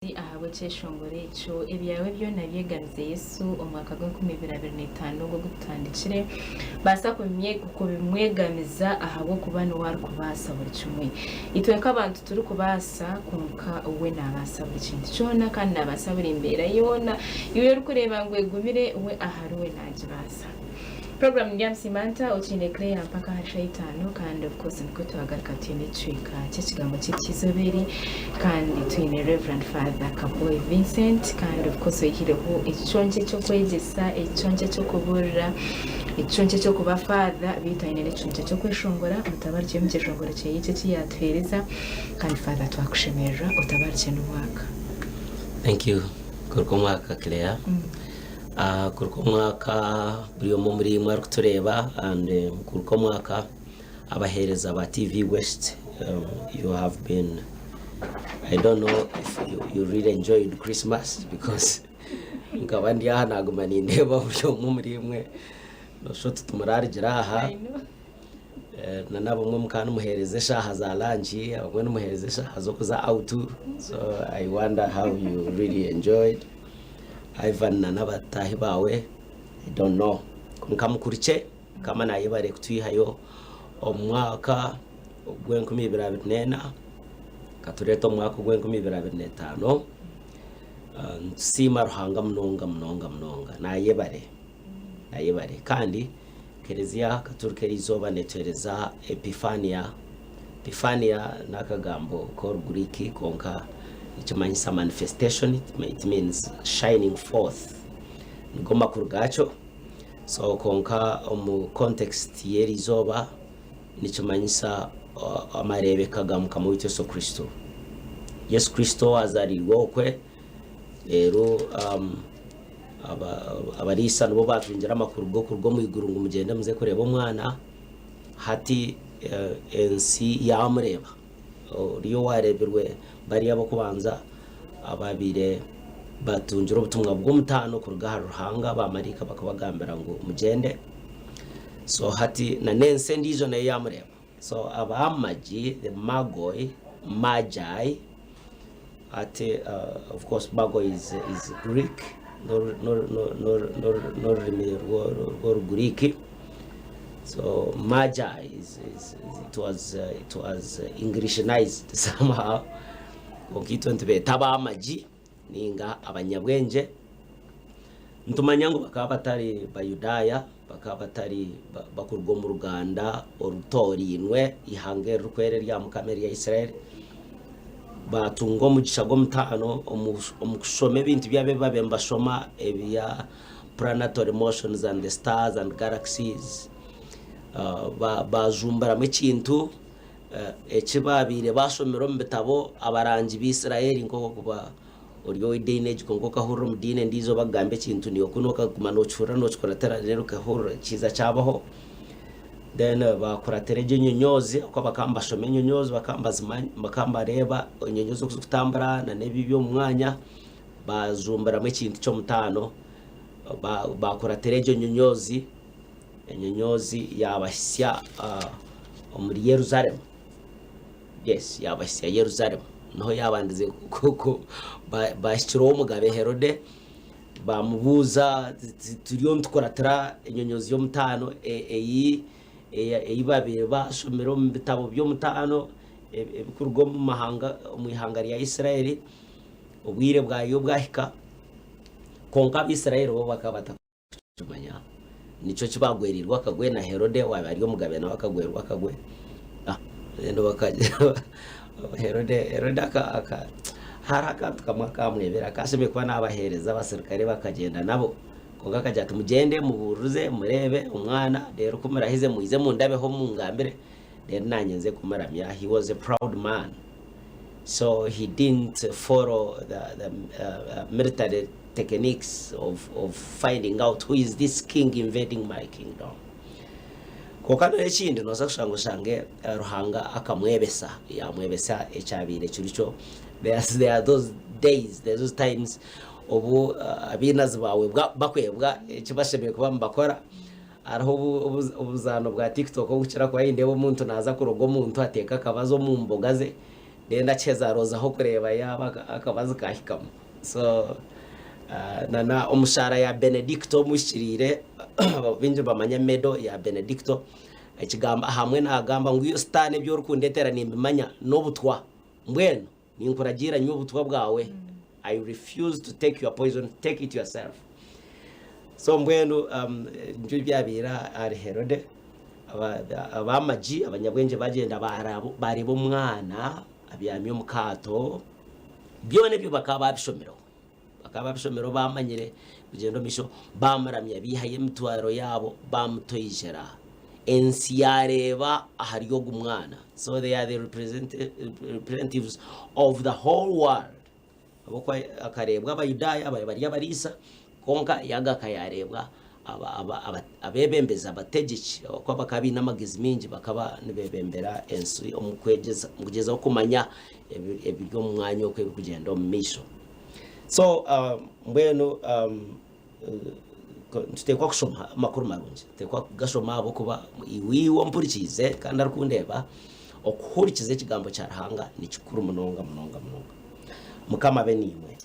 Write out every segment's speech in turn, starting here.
Ahabw'ekyeshongoro ekyo, Ebyawe byona byegamize Yesu, omwaka gw'enkumi ibiri abiri n'etaano ogu ogututandikire, baasa kubimwegamiza ahabw'okuba niwe arikubaasa buri kimwe. Itwe nk'abantu titurikubaasa, kwonka we naabaasa buri kintu kyona kandi naabaasa buri mbeera yoona. Iwe orikureeba ngu egumire, we ahariwe naagibaasa. Puroguraamu ndi Amusimanta, okiine Claire mpaka ahari shaaha itaano kandi of course nikwo twagaruka twine ekicweka ky'ekigambo kyaitu ky'eizooba eri kandi twine Rev Father Kaboyi Vincent kandi of course oihireho ekiconco eky'okwegyesa, ekiconco eky'okubuurira, ekiconco eky'okuba Father beitu aine n'ekiconco eky'okweshongora mutabarukye omu kyeshongoro kyeye eki eki yaatuheereza kandi Father twakushemererwa otabarukye n'omwaka. Thank you. Kuruga omwaka Claire. Kuruga omwaka buri omwe omuri imwe arikutureeba and kuruga omwaka abaheereza ba TV West you have been I don't know if you, you really enjoyed Christmas because nkaba ndi aha naguma nindeeba buri omwe omuri imwe noshusha oti timurarugire aha Eh, na nabamwe mukaba nimuheereza eshaaha za lunch abamwe nimuheereza eshaaha z'okuza out so I wonder how you really enjoyed Ivan na n'abataahi baawe I don't know kwonka mukurikye Mukama nayebare kutwihayo omu mwaka ogw'enkumi ibiri abiri n'ena akatureeta omu mwaka ogw'enkumi ibiri abiri n'etaano Ah, nitusiima Ruhanga munonga munonga munonga nayebare nayebare kandi Kelezia Katurika eriizooba netuheereza Epifania. Epifania n'akagambo k'Oruguriiki kwonka nikimanyisa manifestation, it means shining forth nigo makuru gaakyo. So kwonka omu context y'eriizooba nikimanyisa amareebeka ga Mukama waitu Yesu Kristo. Yesu Kristo owaazaariirwe okwe reero Abariisa nibo baatungire amakuru g'okuruga omu iguru ngu mugyende muze kureeba omwana. Hati ensi yaamureeba. Oriya owaareebirwe bariya ab'okubanza abaabaire batungire obutumwa bw'omutaano kuruga ahari Ruhanga, baamaraika bakabagambira ngu mugyende. So hati n'ensi endiijo nayo yaamureeba. So Abamagi, the Magoi, Magi, ate uh, of course Magoi is, is Greek, n'orurimi rw'Oruguriiki. So Magi is, is, it was, uh, it was Englishinized somehow. Kwonka itwe nitubeeta Abamagi ninga abanyabwengye. Nitumanya ngu bakaba batari Bayudaaya, bakaba batari bakuruga omu ruganda orutoorainwe, eihanga eririkwera erya Mukama erya Israeli. Baatunga omugisha gw'omutaano omu kushoma ebintu byabo ebi baabaire nibashoma ebya planetary motions and the stars and galaxies. Baajumburamu ekintu eki baabaire baashomire omu bitabo abarangi b'Israeli nk'oku orikuba ori ow'ediini egi kwonka okahurira omu diini endiijo bakugamba ekintu naiwe kunu okaguma nookihurira nookikuratira reero okahurira kiija kyabaho. Then baakuratira egyo enyonyoozi ahabw'okuba bakaba nibashoma enyonyoozi bakaba nibazimanya bakaba nibareeba enyonyoozi oku zirikutambura n'ebi eby'omu mwanya baajumburamu ekintu ky'omutaano baakuratira egyo nyonyoozi, enyonyoozi yaabahitsya omuri Yerusaalemu. Yes, yaabahitsya Yerusaalemu. Niho yaabandize baahikire ow'omugabe Herode, baamubuuza, turiyo nitukuratira enyonyoozi y'omutaano ei ei baabaire baashomire omu bitabo by'omutaano ebirikuruga omu mahanga omu ihanga rya Israeli, obwire bwayo bwahika. Kwonka Abaisraeli bo bakaba Kimanya nikyo ki baagwereirwe akagwe na Herode owaabaire ari omugabe nawe akagwerwa akagwe. Reero bakagira Herode Herode aka aka hariho akantu kamwe akaamwebera akashemereire kuba naabaheereza abaserukare bakagyenda nabo kwonka akagira ati mugyende mubuurize mureebe omwana reero ku murahize mwije mundabeho mungambire reero naanye nze kumuramya. He was a proud man so he didn't follow the the military techniques of, of finding out who is this king invading my kingdom. Kwonka n'ekindi nooza kushanga oshange eh, Ruhanga akamwebesa yamwebesa ekyabaire kiri kyo there, there are those days there are those times obu eh, abainazi baawe bakwebwa eki bashemereire kuba nibakora hariho obuzaano bwa tiktok obukira kuba nindeeba omuntu naaza kuroga omuntu ateeka akabazo omu mboga ze. Then akiheza aroozaho kureeba yaaba akabazi kaahikamu. So na na omu shaara ya Benedicto omuhikiriire, baingi nibamanya medal ya Benedicto, ekigambo ahamwe naagamba ngu iwe sitaane ebi orikundetera nimbimanya n'obutwa, mbwenu ninkuragiira nywa obutwa bwawe, I refuse to take your poison, take it yourself. So mbwenu nibyo byabaire ahari Herode, abamagi abanyabwengye bagyenda bareeba omwana abyami omu kaato, byona ebyo bakaba babishomireho, bakaba babishomireho bamanyire kugyenda omu maisho, bamuramya baihayo emitwaro yaabo bamutoijera, ensi yareeba ahari ogu mwana, so they are the representatives of the whole world. Ahabw'okuba akareebwa Abayudaaya ababaire bari abariisa, kwonka yaagaruka yaareebwa abeebembezi abategyeki ahabw'okuba bakaba baine amagezi maingi bakaba nibeebembera ensi omu kugyezaho kumanya ebiri omu mwanya oku ebirikugyenda omu maisho. So mbwenu nituteekwa kushoma amakuru marungi, nituteekwa kugashoma ahabw'okuba iwe ompurikiize kandi arikundeeba, okuhurikiza ekigambo kya Ruhanga ni kikuru munonga munonga munonga. Mukama abe naimwe.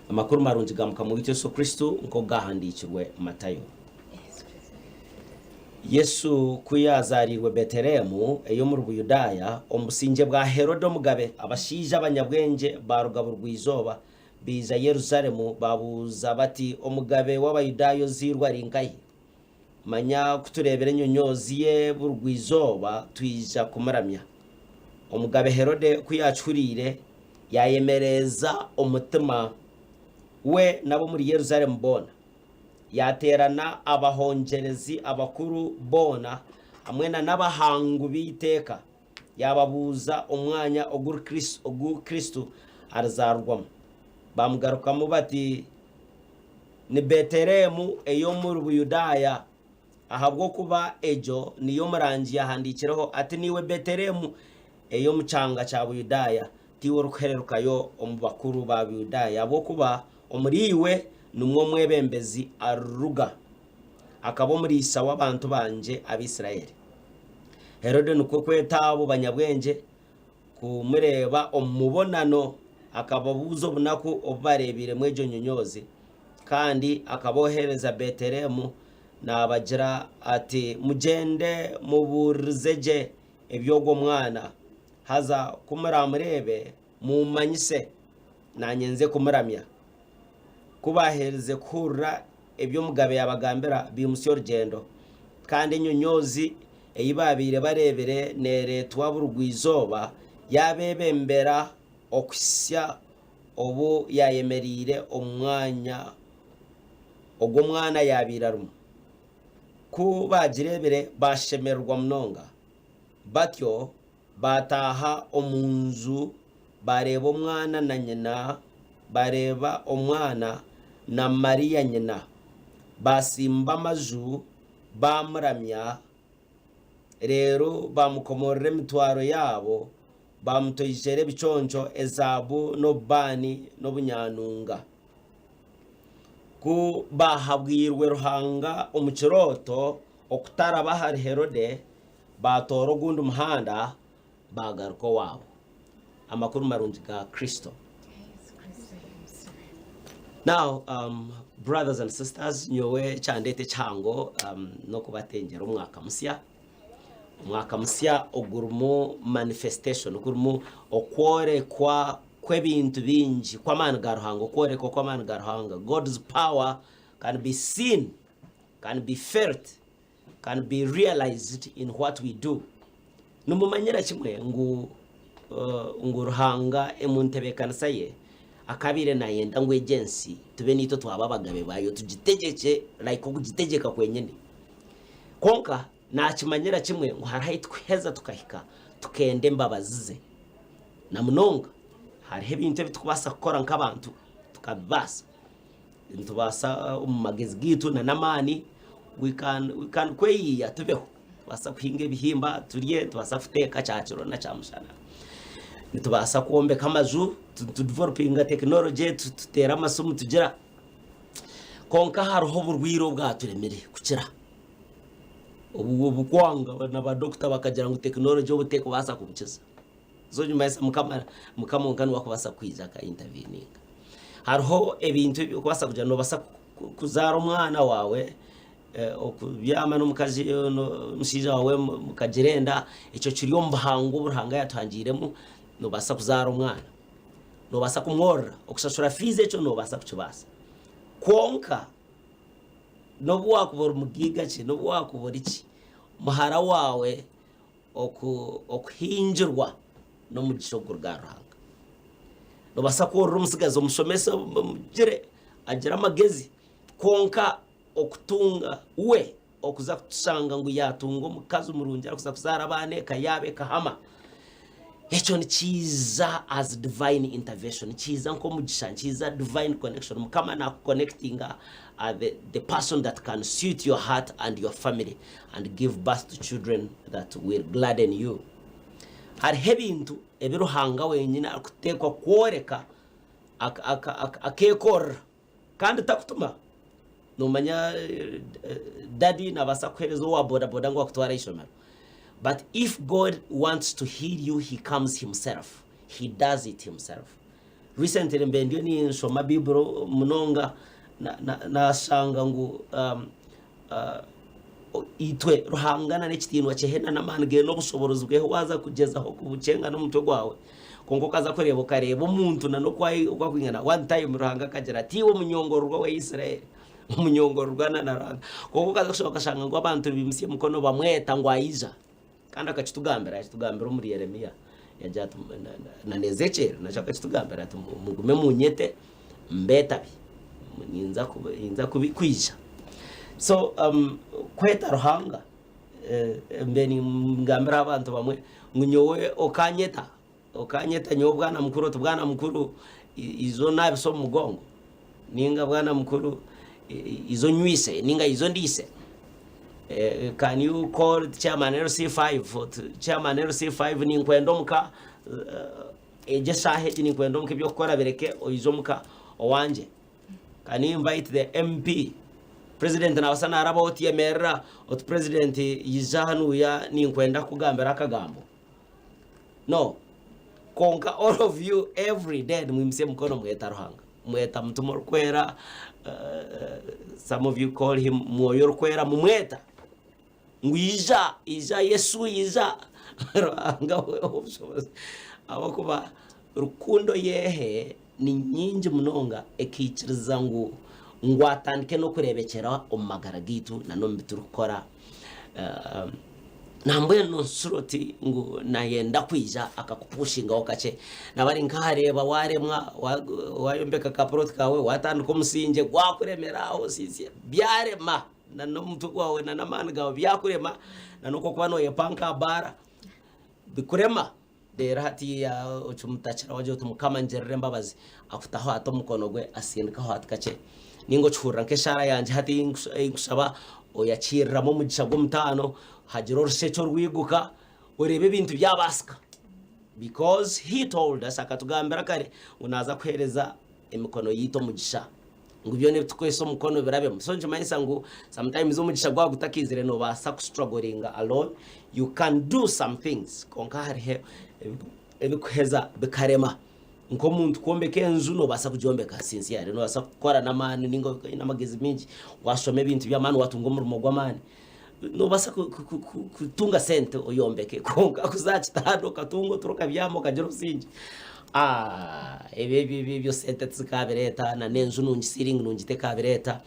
Amakuru marungi ga Mukama waitu Yesu Kristo nk'oku gaahandiikirwe Matayo. Yesu ku yaazaariirwe Betelehemu ey'omuri Buyudaaya, omu busingye bwa Herode omugabe, abashaija abanyabwengye baaruga burugwa-izooba, baija Yerusalemu, baabuuza bati, Omugabe w'Abayudaaya ozairwe ari nkahi? Manya ku tureebire enyonyoozi ye burugwa-izooba, twija kumuramya. Omugabe Herode ku yaakihuriire, yaayemereza omutima, we n'ab'omuri Yerusalemu boona. Yaateerana abahongyerezi abakuru boona hamwe na n'abahangu b'eiteeka, yaababuuza omwanya ogu Kristo arizaarurwamu. Baamugarukamu bati, Ni Betelehemu ey'omuri Buyudaaya, ahabw'okuba egyo niyo omurangi yaahandiikireho ati, Naiwe Betelehemu ey'omu kyanga kya Buyudaaya, tiiwe orikuhererukayo omu bakuru ba Buyudaaya, ahabw'okuba omuriiwe nimwo omwebembezi ariruga, akaba omuriisa w'abantu bangye Abaisiraeli. Herode nikwo kweta abo banyabwengye kumureeba omu mubonano, akababuuza obunaku obu bareebiiremu egyo nyonyoozi, kandi akaboohereza Betelehemu naabagira ati, Mugyende mubuuririze gye eby'ogwo mwana, haza ku muraamureebe, muummanyise, naanye nze kumuramya. Ku baaherize kuhurira ebi omugabe yaabagambira, baimutsya orugyendo. Kandi enyonyoozi ei baabaire bareebire neereetwa burugwa-izooba yaabeebembera okuhitsya obu yaayemereire omu mwanya ogu omwana yaabaire arimu. Ku baagireebire, baashemererwa munonga. Batyo Baataaha omu nju, baareeba omwana na nyina, bareeba omwana na Mariya nyina, baatsimba amaju, baamuramya, reero baamukomoorera emitwaro yaabo, baamutoijera ebiconco, ezaabu n'obubaani n'obunyanunga. Ku baahabwirwe Ruhanga omu kirooto okutaraba ahari Herode, baatoora ogundi muhanda baagaruka owaabo. Amakuru marungi ga Kristo. Now, um, brothers and sisters, nyowe ekyandeeta ekihango um, n'okubatengyera omwaka musya. Omwaka musya ogurimu manifestation, ogurimu okworekwa kw'ebintu bingi kw'amaani ga Ruhanga, okworekwa kw'amaani ga Ruhanga. God's power can be seen, can be felt can be realized in what we do. Nimumanyira kimwe ngu ngu Ruhanga omu ntebeekanisa ye akabaire nayenda ngu egi ensi tube naitwe twaba abagabe baayo tugitegyekye like okugitegyeka kwenyine. Kwonka nakimanyira kimwe ngu hariho ahu tukuheza tukahika tukenda embabazi ze. Na munonga hariho ebintu ebi tukubaasa kukora nk'abantu tukabibaasa. Nitubaasa omu magezi gaitu na n'amaani we can, we can kweyiiya tubeho. Nitubaasa kuhinga ebihimba turye, nitubaasa kuteeka kyakiro na kyamushana. Nitubaasa kwombeka amaju, tu developinga technology, tuteera amasimu tugira. Kwonka hariho oburwaire obwaturemire kukira. Obu obukwanga na ba doctor bakagira ngu technology obu terikubaasa kubukiza. So nikimanyisa mukama mukama wenka niwe arikubaasa kwija aka interveninga. Hariho ebintu ebi orikubaasa kugira noobaasa kuzaara omwana waawe okubyama n'omukazi n'omushaija waawe mukagira enda, ekyo kiri omu buhangwa obu Ruhanga yaatuhangiiremu, noobaasa kuzaara omwana. Noobaasa kumworora, okushashura fiizi ekyo noobaasa kukibaasa. Kwonka n'obu waakuba ori mugaiga ki, n'obu waakuba ori ki, muhara waawe okuhingirwa n'omugisha oguruga ahari Ruhanga. Noobaasa kworora omutsigazi omushomese omugire agire amagezi kwonka okutunga we okuza kushanga ngu yaatunga omukazi murungi arikuza kuzaara abaana eka yaabo ekahama, ekyo nikiiza as divine intervention, nikiiza nk'omugisha, nikiiza divine connection. Mukama naakukonekitinga the person that can suit your heart and your family and give birth to children that will gladden you. Hariho ebintu ebi Ruhanga wenyine arikuteekwa kworeka akeekorera kandi takutuma. Noomanya daddy naabaasa kukuheereza owa bodaboda ngu akutware aha ishomero but if God wants to heal you he comes himself, he does it himself. Recently mbaire ndiyo ninshoma Baiburi munonga nashanga ngu itwe Ruhanga na n'ekitiinwa kye na n'amaani ge n'obushoboorozi bwe waaza kugyezaho kubukyenga n'omutwe gwawe kwonka okaza kureeba okareeba omuntu na n'oku arikwingana one time Ruhanga akagira ati iwe munyongororwa wa Israeli omunyongororwa na Ruhanga kwonka okaza kushaba okashanga ngu abantu nibimutsya emikono bamweta ngu aija Kandi akakitugambira, yakitugambira omuri Yeremia, yagira ati, na na Ezekieli nakyo akakitugambira ati, mugume munyete mbeetabe, ninza ninza kwija. So um, kweta Ruhanga eh, mbe ningambira abantu bamwe ngu nyowe okanyeta okanyeta nyowe bwana mukuru oti bwana mukuru izo nabisa omu mugongo ninga bwana mukuru izo nywise ninga izo ndiise Eh, can you call chairman LC5 chairman LC5 ninkwenda omuka eh, egyo esaaha egi ninkwenda omuka ebyokukora bireke oije omuka owangye can you invite the MP president nabasa naraba oti yemerera oti president yija hanuya ninkwenda kukugambira akagambo No. Kwonka all of you every day nimwimutsya emikono mweta Ruhanga. Mweta Mutima Orikwera, uh, some of you call him Mwoyo Orikwera, mumweta ngu ija, ija Yesu ija. Ruhanga we obushobozi. Ahabw'okuba rukundo yehe ni nyingi munonga ekaikiriza ngu ngu atandike n'okureebekyera omu magara gaitu na n'omu bi turikukora. Uh, Nambwenu nshusha oti ngu nayenda kwija akakupushingaho kakye. Naba ari nkahareeba waremwa, wayombeka ka plot kaawe, watandika omusingye gwakuremera aho sisya byarema na n'omutwe gwawe na n'amaani gaawe byakurema na n'oku orikuba noyepanka aha baara bikurema. Reero hatiiya okimutakira wagira oti Mukama ngirira embabazi, akutaho ati omukono gwe asindikaho ati kakye. Ninga okihurira nk'eshaara yangye hati ei nkushaba oyakiiriramu omugisha gw'omutaano, hagira orushekye orwiguka, oreebe ebintu byabaasika. Because he told us, akatugambira kare ngu naaza kuheereza emikono yaitu omugisha. Ngu byona ebi turikukozesa omukono birabemu. So nikimanyisa ngu sometimes omugisha gwaba gutakaizire noobaasa ku strugglinga alone, you can do some things kwonka hariho ebikuheza bikarema. Nk'omuntu kwombeka enju noobaasa kugyombeka sincerely, noobaasa kukora n'amaani ninga oine amagezi maingi, waashoma ebintu by'amaani, waatunga omurimo gw'amaani, noobaasa kutunga sente oyombeke kwonka kuza aha kitanda okatunga oturo okabyama okagira obusingye, ebyo ebyo sente tizikaabireeta na n'enju nungi ceiling nungi tekaabireeta.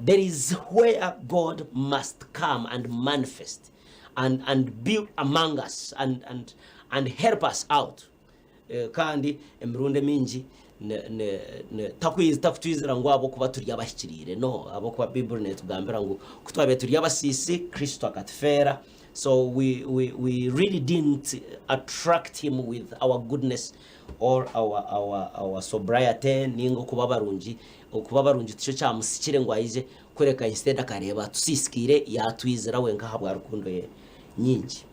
There is where God must come and manifest and and be among us and and and help us out. Kandi emirundi emingi takutwizira ngu ahabw'okuba turi abahikiriire. No, ahabw'okuba Baiburi netugambira ngu ku twabaire turi abasiisi, Kristo akatufeera. So we, we, we really didn't attract him with our goodness or our, our, our sobriety ninga okuba barungi. Okuba barungi tikyo kyamusikire ngu aije, kureka instead akareeba atusiisikaire yatwizira wenka ahabwa rukundo ye nyingi.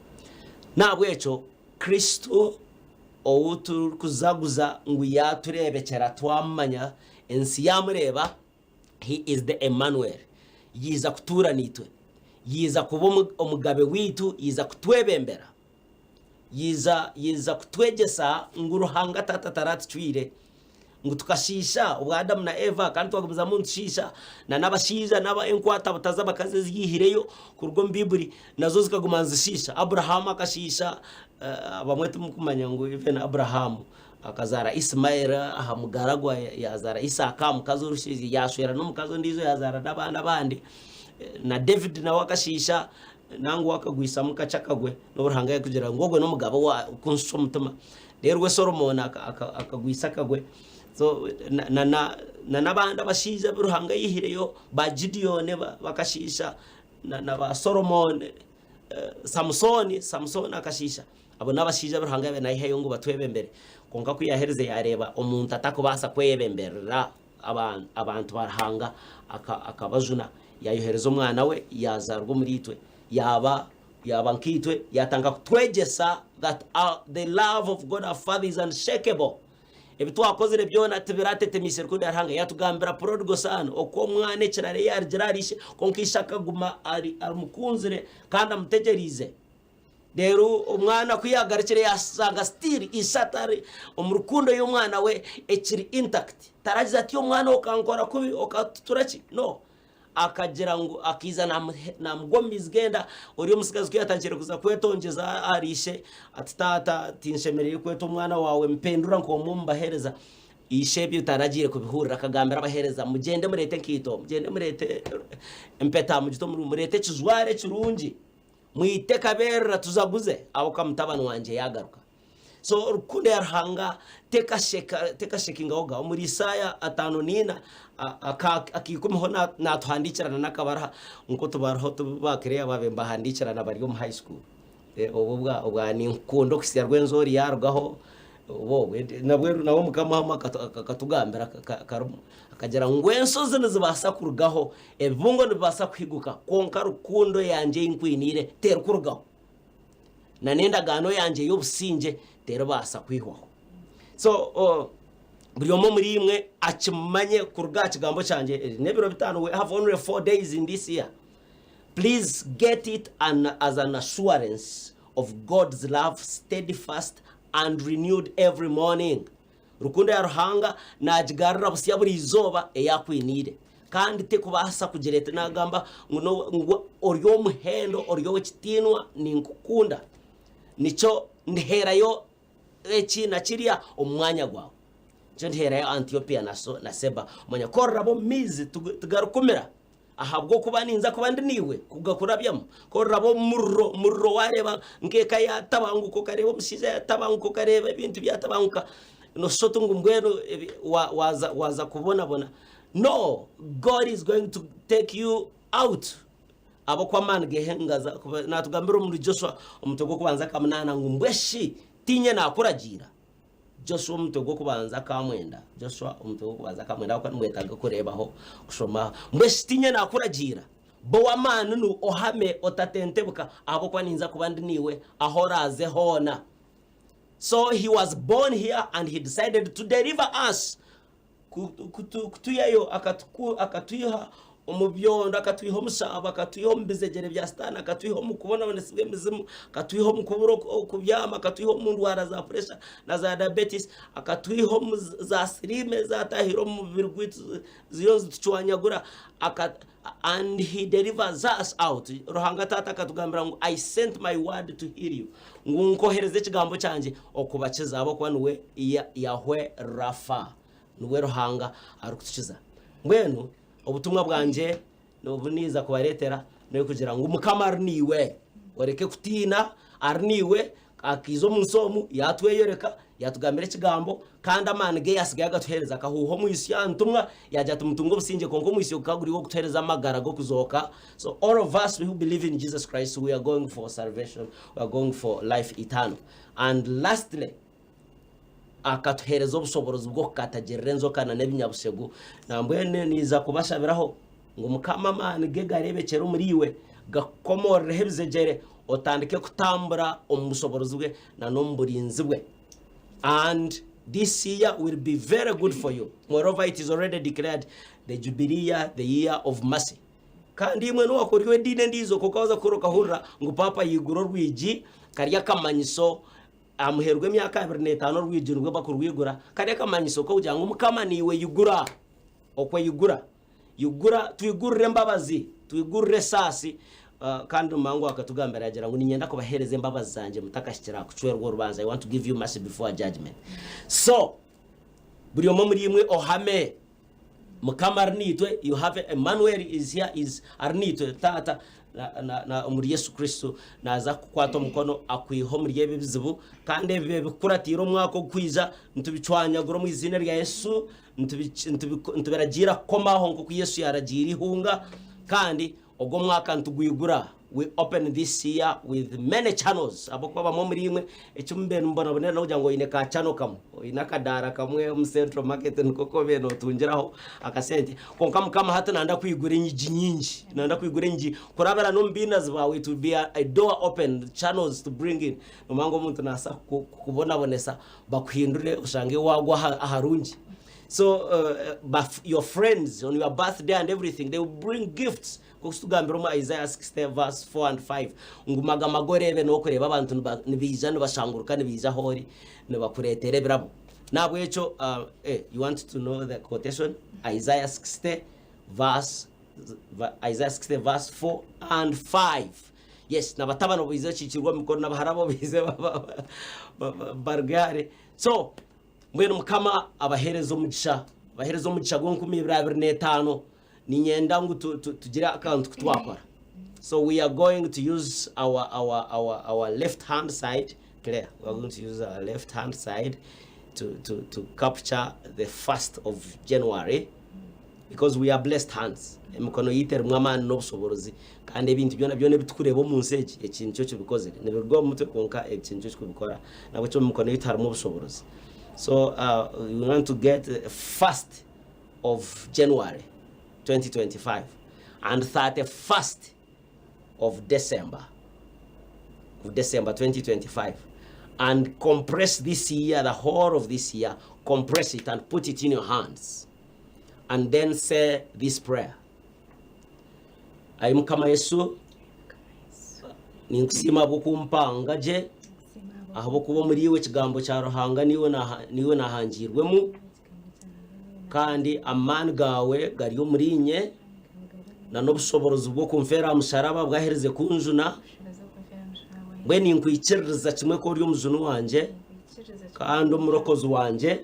N'ahabw'ekyo Kristo ou turikuzaguza ngu yaatureebekyera twamumanya, ensi yaamureeba, He is the Emmanuel. Yaija kutuura naitwe. Yaija kuba omugabe waitu, yaija kutwebembera. Yaija yaija kutwegyesa ngu Ruhanga Taata taratucwire, ngu tukashiisha obwa Adamu na Eva kandi twagumizamu nitushiisha, na n'abashaija n'aba enkwata buta z'abakazi ezi yaihireyo kuruga omu Baiburi nazo zikaguma nizishiisha. Abrahamu akashiisha, abamwe timukumanya ngu even Abrahamu akazaara Isimaeli aha mugaragwa yaazaara Isaaka aha mukazi orushaija, yaashwera n'omukazi ondiijo yaazaara n'abaana abandi. Na David nawe akashiisha. Nangwa akagwisamu kakye akagwe, n'obu Ruhanga yakugira ngu ogwe n'omugabe owa kunshusha omutima. Reero we Solomooni akagwisa akagwe. So na na na n'abandi abashaija abu Ruhanga yaihireyo ba Gideoni bakashiisha na na ba Solomooni, Samusooni, Samusooni akashiisha. Abo n'abashaija abu Ruhanga yaabaire naihayo ngu batwebembere. Kwonka ku yaaherize yaareeba omuntu atakubaasa kweyebemberera abantu ba Ruhanga akabajuna, yaayohereza omwana we yaazaarwa omuri itwe, yaaba yaaba nkaitwe, yaatandika kutwegyesa that the love of God our Father is unshakable. Ebi twakozire byona tibiratetemeise rukundo ya Ruhanga. Yaatugambira prodigal son, oku omwana ekirara ei yaarugire ahari ishe, kwonka ishe akaguma ari amukunzire kandi amutegyereize. Reero omwana ku yaagarukire yaashanga still ishe atari omu rukundo y'omwana we ekiri intact. Taragize ati omwana okankora kubi okatutura ki? No. Akagira ngu akaija naamugwa omu maizi g'enda, ori omutsigazi ku yaatandikire kuza kwetongyeza ahari ishe ati taata tinshemereire kwetwa omwana waawe mpendura nk'omwe omu baheereza. Ishe ebyo taragiire kubihurira akagambira abaheereza mugyende mureete enkaito, mugyende mureete empeta mugite omu mureete ekijwaro ekirungi. Mwite kaberera tuzaguze ahabw'okuba mutabani wangye yaagaruka. So rukundo ya Ruhanga tekasheka tekashekingahoga. Omuri Isaaya 54 akaikumiho naatuhandiikirana n'akabaruha nk'otubaruha otu baakireeba baabaire nibahandiikirana bari omu high school. Obwo obwa obwa ninkukunda okuhitsya Rwenzori yaarugaho obwo nabwe nawe Mukama hamwe akatugambira karimu akagira ngu enshozi nizibaasa kurugaho Ebibungo nibibaasa kuhiguka, kwonka rukundo yangye ei nkwiniire terikurugaho, na n'endagaano yangye y'obusingye teribaasa kwihwaho. So buri omwe omuri imwe akimanye kuruga aha kigambo kyangye, eri n'ebiro bitaano, we have only 4 days in this year. Please get it an, as an assurance of God's love steadfast and renewed every morning. Rukundo ya Ruhanga naagigarura busya buri izooba ei akwiniire, kandi terikubaasa kugira eti naagamba ngu ngu ori ow'omuhendo, ori ow'ekitiinwa, ninkukunda, nikyo ndiheerayo eki na kiriya omu mwanya gwawe. Nikyo ndiheerayo Antiopiya na Seba. Manya ku oriraba omu maizi tigarikumira. Ahabw'okuba ninza kuba ndi naiwe kugakurabyamu. Ku oriraba omu muriro, omuriro waareeba nk'eka yaatabanguka, okareeba omushaija yaatabanguka, okareeba ebintu byatabanguka, nooshusha oti ngu mbwenu waaza waaza kubonabona. No! God is going to take you out. Ahabw'okuba amaani ge ngaza kuba naatugambira omuri Joshua omutwe gw'okubanza akamunaana ngu mbwe shi tiinye naakuragiira? Joshua omutwe gw'okubanza akamwenda. Joshua omutwe gw'okubanza akamwenda ahabw'okuba nimwetaaga kureebaho kushomaho. Mbwenu shi tiinye naakuragiira? Ba ow'amaani nu ohame otatentebuka, ahabw'okuba ninza kuba ndi naiwe ahu oraaze hoona. So he was born here and he decided to deliver us. Kutwihayo akatwiha omu byondo, akatwiha omu shaabo, akatwiha omu bizegyere bya sitaane, akatwiha omu kubonabonesibwa emizimu, akatwiha omu kubura okubyama, akatwiha omu ndwara za puresha na za diabetes, akatwiha omu za siriimu ezatahire omu mubiri gwaitu ziriyo nizitucwanyagura and he delivers us out. Ruhanga taata akatugambira ngu I sent my word to heal you, ngu nkohereza ekigambo kyangye okubakiza ahabw'okuba niwe Yahwe Rapha, niwe Ruhanga arikutukiza. Mbwenu obutumwa bwangye obu niiza kubareetera n'okugira ngu Mukama ari naiwe, oreke kutiina, ari naiwe, akaiza omu nsi omu yaatweyoreka, yaatugambira ekigambo kandi amaani ge yaatsigayo agatuheereza. Akahuuha omwitsyo aha ntumwa yaagira ati mutunge obusingye kwonka omwitsyo gukaba guri ogw'okutuheereza amagara g'okuzooka. So all of us who believe in Jesus Christ we are going for salvation, we are going for life eternal. And lastly, akatuheereza obushoboorozi bw'okukatagirira enjoka na n'ebinyabushegu. Nambwenu niiza kubashabiraho ngu Mukama amaani ge gareebekyere omuri iwe, gakukomoorereho ebizegyere, otandike kutambura omu bushoboorozi bwe na n'omu burinzi bwe. And this year will be very good for you. Moreover, it is already declared the Jubilee year, the year of mercy. Kandi imwe n'owakora ediini endiijo kwonka waza kukora okahurira ngu paapa yaigura orwigi kari akamanyiso. Aha muheru gw'emyaka 25 orwigi nibwo bakurwigura. Kari akamanyiso k'okugira ngu Mukama niiwe igura, okweyigura. Igura, twigurire embabazi, twigurire esaasi. Kandi Rumangu akatugambira yagira ngu niinyenda kubaheereza embabazi zangye mutakahikire aha kucwerwa orubanja. I want to give you mercy before judgment. So, buri omwe omuri imwe ohame Mukama ari naitwe, you have Emmanuel is here is ari naitwe taata na, na, na omuri Yesu Kristo naza kukwata omukono akwiha omuri ebi ebizibu kandi ebi ebikukuratiire omwaka ogukwija nitubicwanyagura omu iziina rya Yesu nitubiragiira kukomaho nk'oku Yesu yaragiire ihunga kandi Ogu omwaka nitugwigura, we open this year with many channels ahabw'okuba bamwe omuri imwe eki mubaire nimubonabonera n'okugira ngu oine ka channel kamwe, oine akadaara kamwe omu central market niko kobaire notungiraho akasente kwonka mukama hati nayenda kwigura enyigi nyingi, nayenda kwigura enyigi kurabira n'omu bainazi baawe it will be a door open, channels to bring in. Nomanya ngu omuntu nabaasa kukubonabonesa bakuhindure oshange waagwa aharungi. So uh, your friends on your birthday and everything they will bring gifts nkoku tugambira omu Isaiah 60 verse 4 and 5 ngu magamaga oreebe n'okureeba abantu nibaija nibashanguruka nibaija ahoori nibakureetera ebirabo nahabwekyo uh, eh, you want to know the quotation Isaiah 60 verse Isaiah 60 verse 4 and 5 yes nabatabani baize bakiikirwe omu mikono nabahara bo baize baruge hare so Mbwenu Mukama abaheereze omugisha, abaheereze omugisha gw'enkumi ibiri abiri n'etaano. Niinyenda ngu tugire akantu ku twakora. So we are going to use our, our, our, our left hand side, Claire, we are going to use our left hand side to, to, to capture the first of January because we are blessed hands. Emikono yaitu erimu amaani n'obushoborozi kandi ebintu byona byona ebi turikureeba omu nsi egi, eki nikyo kibikozire. Nibiruga omu mutwe kwonka eki nikyo kirikubikora. Nahabwekyo omu mikono yaitu harimu obushoborozi. So we want to get the first of January 2025 and 31st of December of December 2025 and compress this year, the whole of this year, compress it and put it in your hands. And then say this prayer. Ai Mukama Yesu, ninkusiima ahabw'okumpanga gye, ahabw'okuba omuri iwe ekigambo kya Ruhanga niiwe naha- niiwe nahangiirwemu, kandi amaani gaawe gari omuri inye, na n'obushoboorozi bw'okunfeera aha musharaba bwaherize kunjuna. Mbwenu ninkwikiririza kimwe ku ori omujuni wangye kandi omurokozi wangye.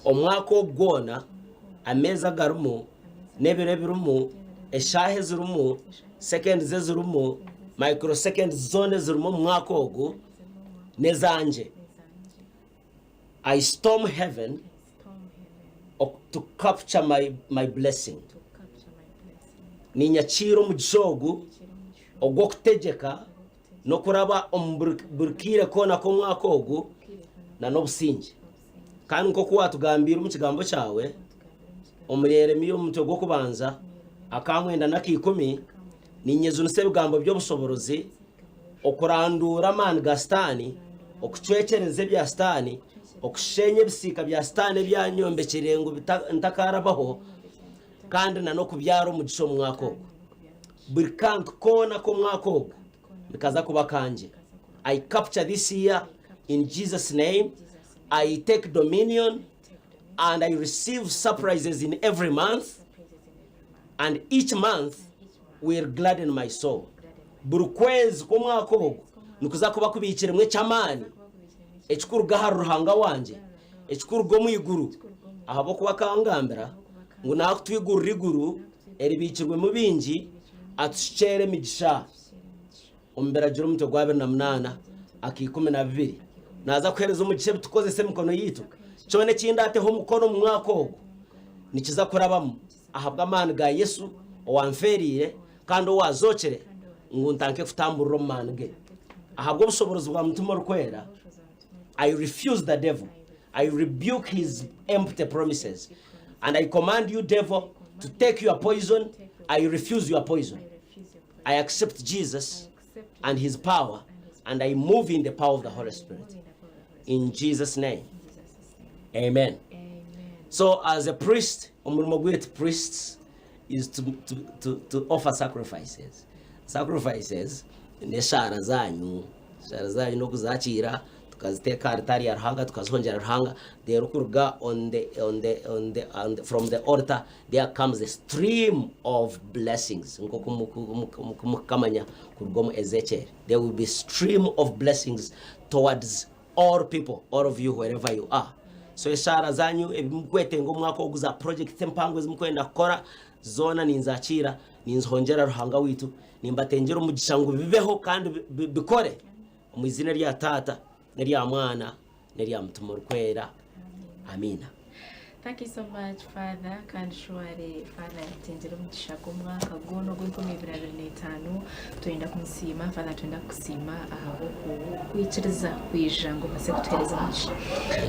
Omwaka ogu gwona, ameezi agarimu, n'ebiro ebirimu, eshaaha ezirimu, seconds ezirimu, microseconds zoona ezirimu omu mwaka ogu n'ezangye. I storm heaven to capture my, my blessing. Ninyakiira omugisha ogu ogw'okutegyeka n'okuraba omu buri kaire koona k'omwaka ogu na n'obusingye. Kandi nk'oku waatugambiire omu kigambo kyawe, omuri Yeremiya omu mutwe gw'okubanza, aka mwenda n'akaikumi, niinyejunisa ebigambo by'obushoboorozi okuranduura amaani ga Sitaane, okucwekyereza ebya Sitaane, okusheenya ebisiika bya Sitaane ebi anyombekire ngu ntakarabaho, kandi n'okubyara omugisha omu mwaka ogu. Buri kantu koona ak'omwaka ogu nikaza kuba akangye. I capture this year in Jesus name. I take dominion and I receive surprises in every month and each month will gladden my soul. Buri kwezi kw'omwaka ogu nikuza kuba kubiikiremu eky'amaani ekikuruga ahari Ruhanga wangye, ekikuruga omu iguru, ahabw'okuba akangambira ngu naakutwigurira iguru eribiikirwemu bingi, atushukyeere emigisha. Omu Biragiro omutwe gwa 28 aka 12, naaza kuheereza omugisha ebi tukozesa emikono yaitu. Kyona eki ndaateho omukono omu mwaka ogu, nikiza kurabamu ahabw'amaani ga Yesu owanfeereire kandi owaazookire ngu ntandike kutamburira omu maani ge. Ahabw'obushoboorozi bwa Mutima Orikwera, I refuse the devil. I rebuke his empty promises. And I command you, devil, to take your poison. I refuse your poison. I accept Jesus and his power, and I move in the power of the Holy Spirit. In Jesus' name. Amen. So, as a priest, omurimo gwaitu priests is to, to, to, to offer sacrifices. Sacrifices n'eshaara zanyu. Eshaara zanyu n'okuzakiira tukaziteeka aha ritaari ya Ruhanga tukazihongyera Ruhanga reero kuruga on the, on the, on the, on the, from the altar there comes a stream of blessings nk'oku mukamanya kuruga omu Ezekiel there will be stream of blessings towards all people all of you wherever you are so eshaara zanyu ebimukwetenga omwaka ogu za projects empango ezimukwenda kukora zoona ninzakiira ninzihongyera Ruhanga waitu Nimbatengyera omugisha ngu bibeho kandi bikore omu izina erya Taata n'erya Mwana n'erya Mutima Orikwera. Amiina. Thank you so much Father kandi shware Father yatutengyera omugisha gw'omwaka gwona ogw'enkumi ibiri 2025 twenda kumusiima Father twenda kukusiima ahabw'okwikiriza kwija ngu obaase kutuheereza omugisha.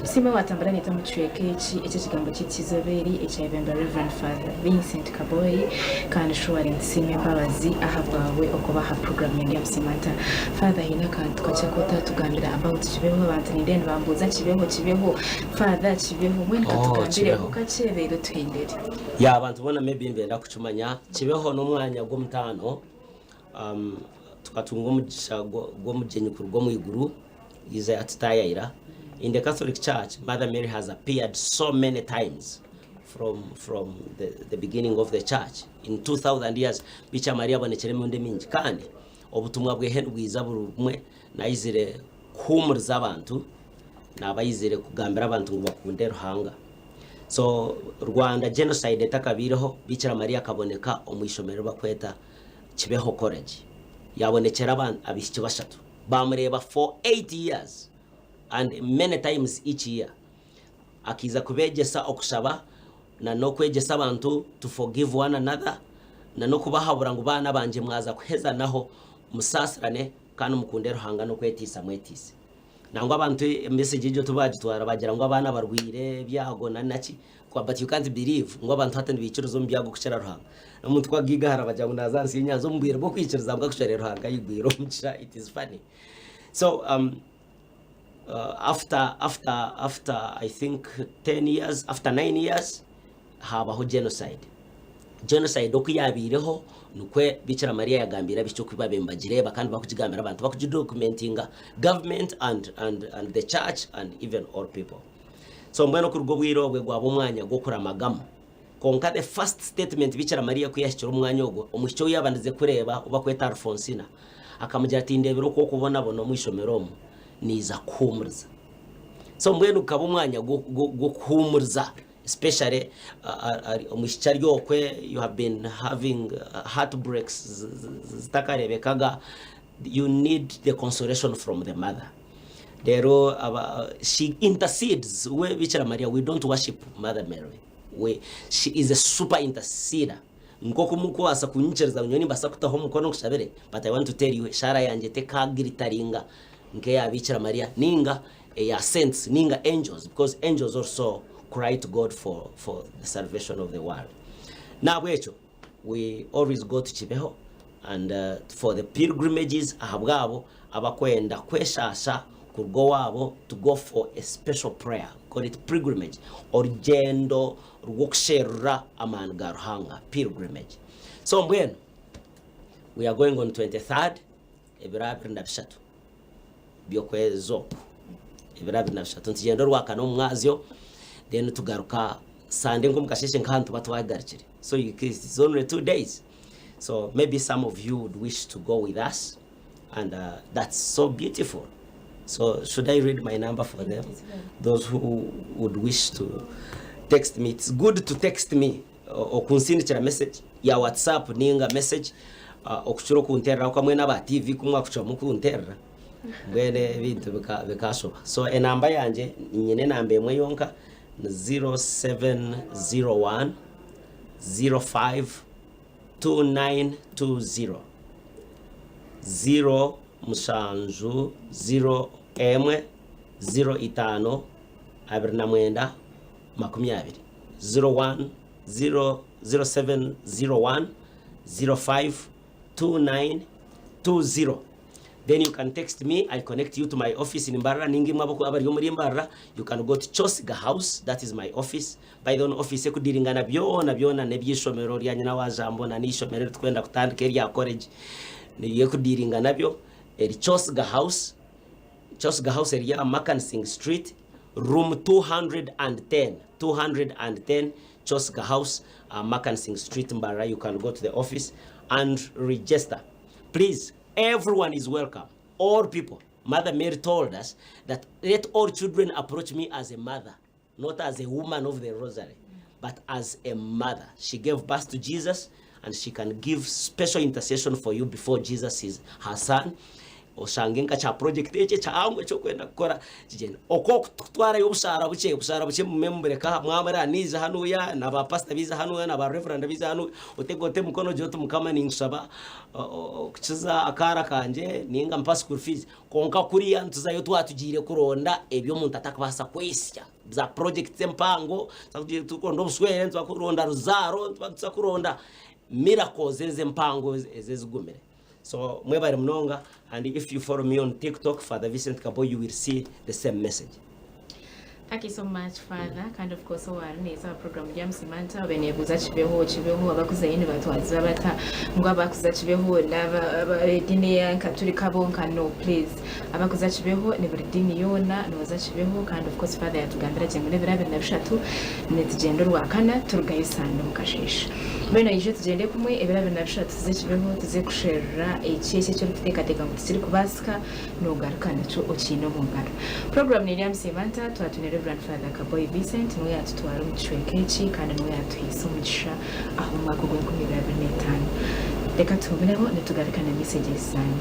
Tusiime waatambura naitwe omu kicweka eki eky'ekigambo kyaitu ky'eizooba eri ekyayebembera Rev. Father Vincent Kaboyi kandi shuwa nintusiima embabazi ahabwawe okuba aha puroguraamu yange ya Musiima Nta. Father haine akantu kakye aku otaatugambira about Kibeho abantu nindeeba nibambuuza Kibeho Kibeho Father Kibeho mbwenu Oh, katugambireho Kibeho. kakye reero tuhendere. Ya abantu boona maybe nibenda kukimanya Kibeho n'omwanya gw'omutaano Tukatunga omugisha gw'omugyenyi kuruga omu iguru yaija yatutaayayira. In the Catholic Church, Mother Mary has appeared so many times from, from the, the beginning of the church. In 2000 years, Bikira Maria abonekire emirundi mingi kandi obutumwa bwehe nibwiza buri bumwe naizire kuhuumuriza abantu naaba aizire kugambira abantu ngu bakunde Ruhanga. So Rwanda genocide etakabaireho, Bikira Maria akaboneka omu ishomero eribakweta Kibeho College yabonekyera abaishiki bashatu bamureeba for 8 years and many times each year akaiza kubegyesa okushaba na n'okwegyesa abantu to forgive one another na n'okubahabura ngu baana bangye mwaza kuhezanaho musaasirane kandi mukunde Ruhanga n'okwetiisa mwetiise. Nangwa abantu emessage egyo tibagitwara bagira ngu abaana barwaire ebyago na naki but you can't believe ngu abantu hati nibaikiriza omu byago kukira Ruhanga. Omuntu ku agaigahara bagira ngu naaza ahansi y'enyanja omu bwire bw'okwikiriza ngu akushorere Ruhanga ayigwire omugisha it is funny. So um, uh, after, after, after I think 10 years, after 9 years haabaho genocide. Genocide oku yaabaireho nikwo Bikira Maria yagambiire abaishiki oku baabaire nibagireeba kandi barikugigambira abantu barikugidocumentinga government and, and, and the church and even all people. So mbwenu okuruga obwire obwe gwaba omwanya gw'okuramagamu. Kwonka the first statement Bikira Maria ku yahikire omu mwanya ogwo, omwishiki ou yaabandize kureeba ou barikweta Alfonsina akamugira ati ndeebire oku orikubonabona omu ishomero omu, niiza kukuhuumuriza. So mbwenu gukaba omwanya gw'okuhuumuriza. Especially omwishiki ari okwe you have been having heartbreaks zitakarebekaga you need the consolation from the mother rero she intercedes we Bikira Maria we don't worship mother Mary we she is a super interceder nkoku mukubaasa kunyikiriza ngu nyowe nimbaasa kutaho omukono nkushabire but I want to tell you eshaara yangye tekagilitaringa nkeya Bikira Maria ninga eya saints ninga angels because angels also cry to God for, for the salvation of the world. Nahabwekyo we always go to Kibeho and uh, for the pilgrimages ahabwabo abakwenda kweshaasha kuruga owaabo to go for a special prayer call it pilgrimage orugyendo rw'okusherura amaani ga Ruhanga pilgrimage so mbwenu we are going on 23rd ebiro 23 by'okwezi oku ebiro 23 nitugyenda orwakana omu mwazyo then tugaruka sande nk'omu kasheeshe nk'aha nituba twagarukire so it's only 2 days so maybe some of you would wish to go with us and that's so beautiful so should I read my number for them those who would wish to text me it's good to text me okunsindikira message ya whatsapp ninga message okukira okunterera ahabw'okuba mwena aba TV ku mwakucwamu kunterera mbwenu ebintu bikashoba so enamba yangye nyine enamba emwe yonka ni 0701 05 2920 0 mushanju 0 emwe 0 itaano 29 20 01 0 0701 05 29 20 then you can text me I connect you to my office in Mbarara ninga imwe abari omuri Mbarara you can go to Chosiga house that is my office by the way office ekudiringa na byona byona n'eby'eishomero rya nyina wa Jambo na n'eishomero eritukwenda kutandika erya college niyo ekudiringa nabyo eri Chosiga house. Chosiga House eri aha Makansingh Street, room 210, 210 Chosiga House, aha Makansingh Street, Mbarara. You can go to the office and register. Please, everyone is welcome. All people. Mother Mary told us that let all children approach me as a mother, not as a woman of the rosary, but as a mother. She gave birth to Jesus and she can give special intercession for you before Jesus is her son. Oshange nka kya project eki ekihango ekyokwenda kukora kigyenda. Okwo okutwarayo obushara bukye, obushara bukye mume mubureka mwamara niija hanuya na ba pastor biija hanuya na ba reverend biija hanuya otege ote emikono ogire oti mukama ninkushaba okukiza akaara kangye ninga mpa school fees. Kwonka kuriya nituzayo twatugiire kuronda ebi omuntu atakubaasa kwehitsya, za projects empango, nituba turikuronda obushwere, nituba kuronda ruzaaro, nituba nituza kuronda miracles ezi empango ezi ezigumire. So mwebare munonga and if you follow me on TikTok Father Vincent Kaboyi you will see the same message. Thank you so much father kandi of course owari neza aha program rya Musimanta obe nebuuza kibeho kibeho abakuzayo nibatwaziba bata ngu abakuza kibeho n'abedini eya nka turi kabo nka no please abakuza kibeho ni buri dini yoona noza kibeho kandi of course father yatugambira gye ngu n'ebiro 23 nitugyenda orwakana turugayo sande omu kasheeshe mbwenu oije tugyende kumwe ebiro 23 tuze kibeho tuze kusherura eki eki eki orikuteekateeka ngu tikirikubaasika Noogaruka nakyo okiine omu ngaro. Puroguraamu neeri aha Museebanta, twatwine Rev. Father Kaboyi Vincent niwe yaatutwara omu kicweka eki kandi niwe yaatuhaisa omugisha aha omwaka ogw'enkumi ibiri abiri n'etaano. Reka tuhuumureho nitugaruka na messages zaanyu.